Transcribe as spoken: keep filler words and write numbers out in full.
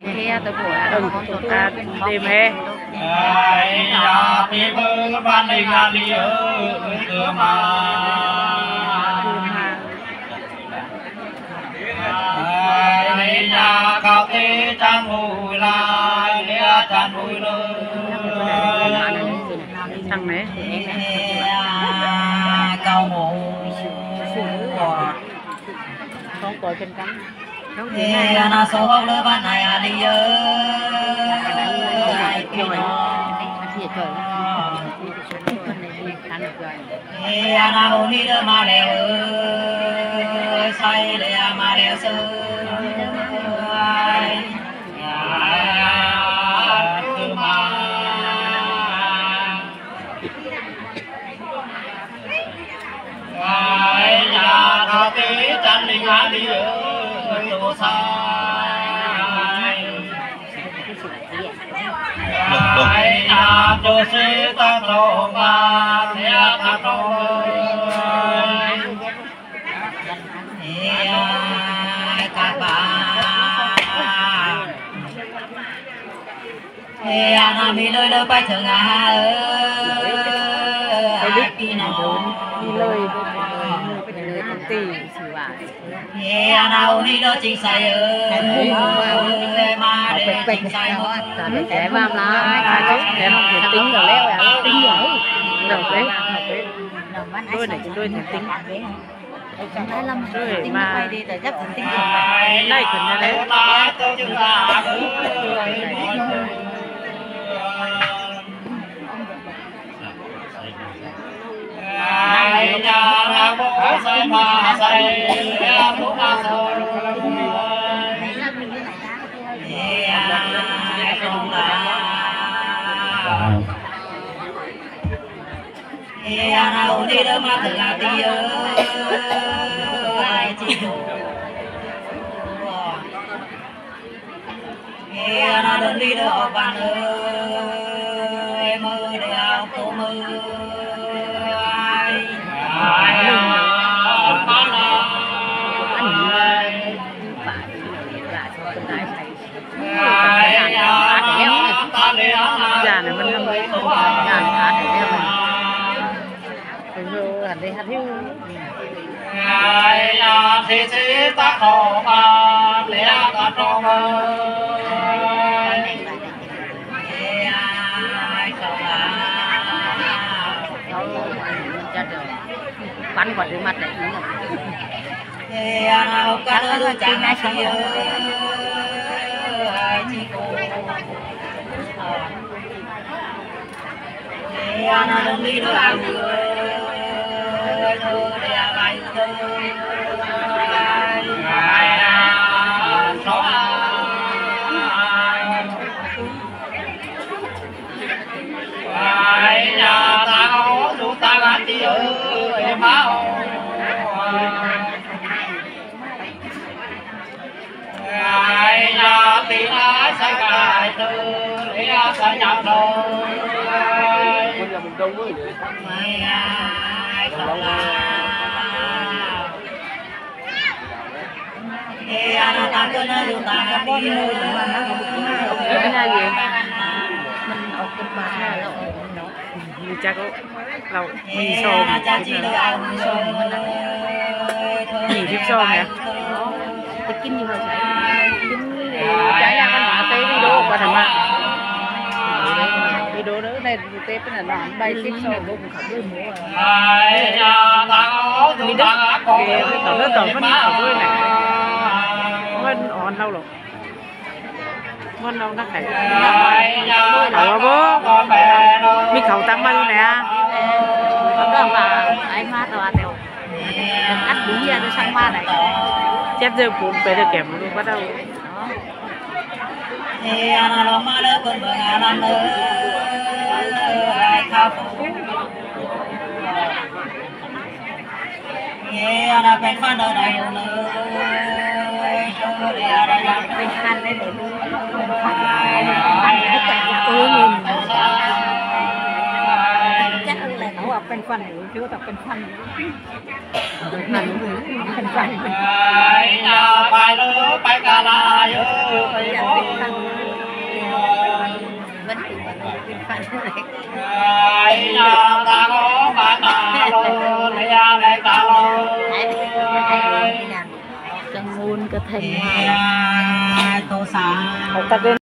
Ơ, a, đêm hê. Ai, ya, pi bơ ban đêm na li ơ, ơ, ma. Ai, ya, khao ti chan hui lai, lia chan hui lai. Sang ne. Ya, khao mu. Không có chân cẳng. Ê, a na sô hok lơ ban nai a li ơ. Ai pi no. Ê, a na u ni lơ ma leo ơ. Sai leo ma leo sơ. Ai, a, kơ ma. Ai, ya, thao ti chan ling a li ơ, tu sai. Ai, ya, tu si ta tong ba, ya ta tong. Ya, ka ba. Ê, a na mi lơi lơi pai thơ ngà ơ, ai pi no. Mi lơi, mi lơi tang ti, si wa. Ê, a na u ni lơi chính sai ơ, ê, ma lơi chính sai ơ. Để kẻ vam la, kẻ không thể tính rồi leo, à, tính rồi. Đâu đấy, đâu đấy. Đôi này, đôi thành tính. Đôi mà. Lai khen na leh. Ê, a na u ni lơ ma tơ la ti ơ, ai chi. Ê, a na lơ ni lơ o ban ơ, mơ de ao tô mơ. Ai, ai, ai, ai. Dạ này mình làm. Dạ, ăn để ăn. Từ giờ ăn để ăn hiu. Bắn vào trước mặt đấy. Ai, ya, ti ai sai kai tơ, ya sai nyam tơ. Ai, ai, ai, ai. Ê, a na ta kơ na lu ta na ti ơ. Cái này gì? Mình ốc cái bát này là ốc nó. Mình chắc ốc lẩu, mì sôm. Mì sôm mình ăn. Mì sôm sôm hả? Ơ, ta kin ñu hao sai. Kin, ê, chả là văn hóa Tây đi đô qua thằng bạn. Đi đô đó, này. Tết bữa nay nó ăn bai sip sôm. Mi đứt, kể khẩu đứt tỏ phân khẩu đuôi này. Phân ổn đâu lắm. Phân đâu nó khải. Khẩu à bố. Mi khẩu tăng bao nhiêu nè? Khẩu đó mà ai má tao ăn đâu. Ăn bí à, tao sang má này. Chết giờ cũng phải được kiểm bắt đầu. Ê, a na lom ma lơ kon bơnga lam lơ, ai khao pu. Ê, a na pen fan đơ đai hu lơ. Ê, a na pen fan đơ đai hu lơ. Ê, a na pen fan đơ đai hu lơ. Chắc là nó pen fan đơ đai hu lơ, pen fan đơ đai hu lơ. Ai, ya, pai lu, pai ka la, yo, pai lu. จังมูนกระแทงว่า ตัวสาว เขาตะเวน